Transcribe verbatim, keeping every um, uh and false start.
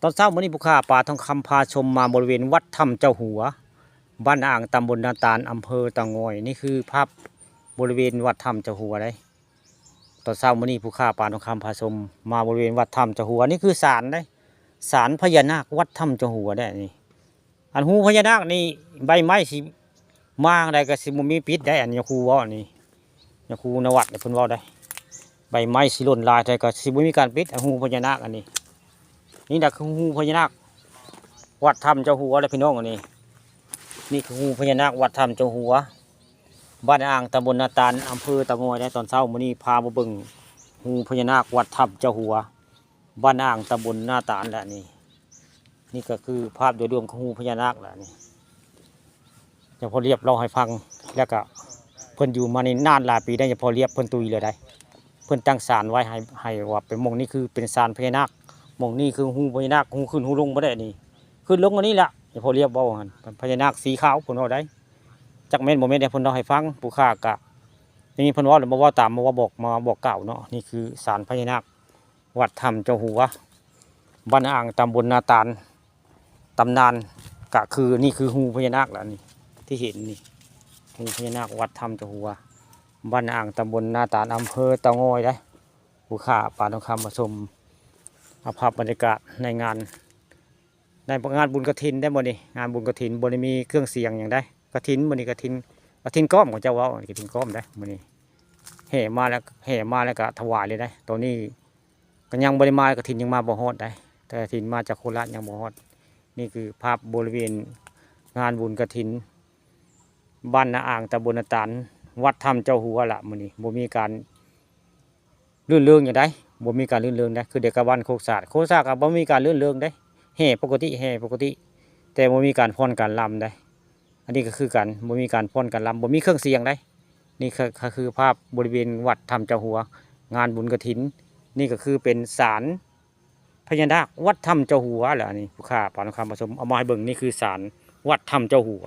ตอนเช้ามื้อนี้ผู้ข่าวป่าทองคำพาชมมาบริเวณวัดถ้ำเจ้าหัว บ้านอ่าง ตำบลนาตาล อำเภอเต่างอย นี่คือภาพบริเวณวัดถ้ำเจ้าหัวเด้ ตอนเช้ามื้อนี้ผู้ข่าวป่าทองคำพาชมมาบริเวณวัดถ้ำเจ้าหัว นี่คือศาลเด้ ศาลพญานาควัดถ้ำเจ้าหัวเด้นี่ อันฮูพญานาคนี่ใบไม้สิมาทางใดก็สิบ่มีปิดได้ อันยาคูเว้านี่ ยาคูนวัดเนี่ยเพิ่นเว้าได้ ใบไม้สิหล่นหลายแต่ก็สิบ่มีการปิด อันฮูพญานาคอันนี้ นี่นะคือฮูพญานาควัดถ้ำเจ้าหัวเลยพี่น้องอันนี้ นี่คือฮูพญานาควัดถ้ำเจ้าหัว บ้านอ่าง ตำบลนาตาล อำเภอเต่างอย และตอนเช้ามื้อนี้พามาเบิ่งฮูพญานาควัดถ้ำเจ้าหัว บ้านอ่าง ตำบลนาตาล และนี่ นี่ก็คือภาพโดยรวมของฮูพญานาคและนี่ เจ้าพ่อเรียบเล่าให้ฟัง แล้วก็เพิ่นอยู่มานี่นานหลายปีได้ เจ้าพ่อเรียบเพิ่นตุยเลยได้ เพิ่นตั้งศาลไว้ให้ ให้ว่าเป็นหม่องนี้คือเป็นศาลพญานาค หม่องนี้คือฮูพญานาค ฮูขึ้นฮูลงบ่ได้นี่ ขึ้นลงอันนี้ละ เจ้าพ่อเรียบเว้าหั่น พญานาคสีขาวเพิ่นเว้าได้ จักแม่นบ่แม่นเดี๋ยวเพิ่นเล่าให้ฟัง ผู้ข่าวกะ อย่างนี้เพิ่นเว้าแล้วมาเว้าตาม มาเว้าบอก มาบอกกล่าวเนาะ นี่คือศาลพญานาค วัดถ้ำเจ้าหัว บ้านอ่าง ตำบลนาตาล ตำนานก็คือนี่คือฮูพญานาคละนี่ ที่เห็นนี่ ฮูพญานาควัดถ้ำเจ้าหัว บ้านอ่าง ตำบลนาตาล อำเภอเต่างอยเด้ ผู้ข่าวป่าทองคำมาชม เอาภาพบรรยากาศในงาน ในงานบุญกฐินได้มื้อนี้ งานบุญกฐินบ่ได้มีเครื่องเสียงหยังได้ กฐินมื้อนี้กฐิน กฐินก้อมเขาเจ้าเว้า กฐินก้อมได้มื้อนี้ แห่มาแล้ว แห่มาแล้วก็ถวายเลยได้ ตอนนี้ก็ยังบ่ได้มา กฐินยังมาบ่ฮอดได้ แต่กฐินมาจากโคราชยังบ่ฮอด นี่คือภาพบริเวณงานบุญกฐิน บ้านนาอ่าง ตำบลนาตาล วัดถ้ำเจ้าหัวละมื้อนี้ บ่มีการ รื่นเริงหยังได้ บ่มีการรื่นเริงได้ คือเดียวกับบ้านโคกสะอาด โคกสะอาดก็บ่มีการรื่นเริงได้ แห่ปกติ แห่ปกติ แต่บ่มีการฟ้อนการรำได้ อันนี้ก็คือกัน บ่มีการฟ้อนการรำ บ่มีเครื่องเสียงได้ นี่ก็ ก็คือภาพบริเวณวัดถ้ำเจ้าหัว งานบุญกฐิน นี่ก็คือเป็นศาลพญานาควัดถ้ำเจ้าหัวแหละ อันนี้ผู้ข่าวป่าทองคำมาชม เอามาให้เบิ่ง นี่คือศาลวัดถ้ำเจ้าหัว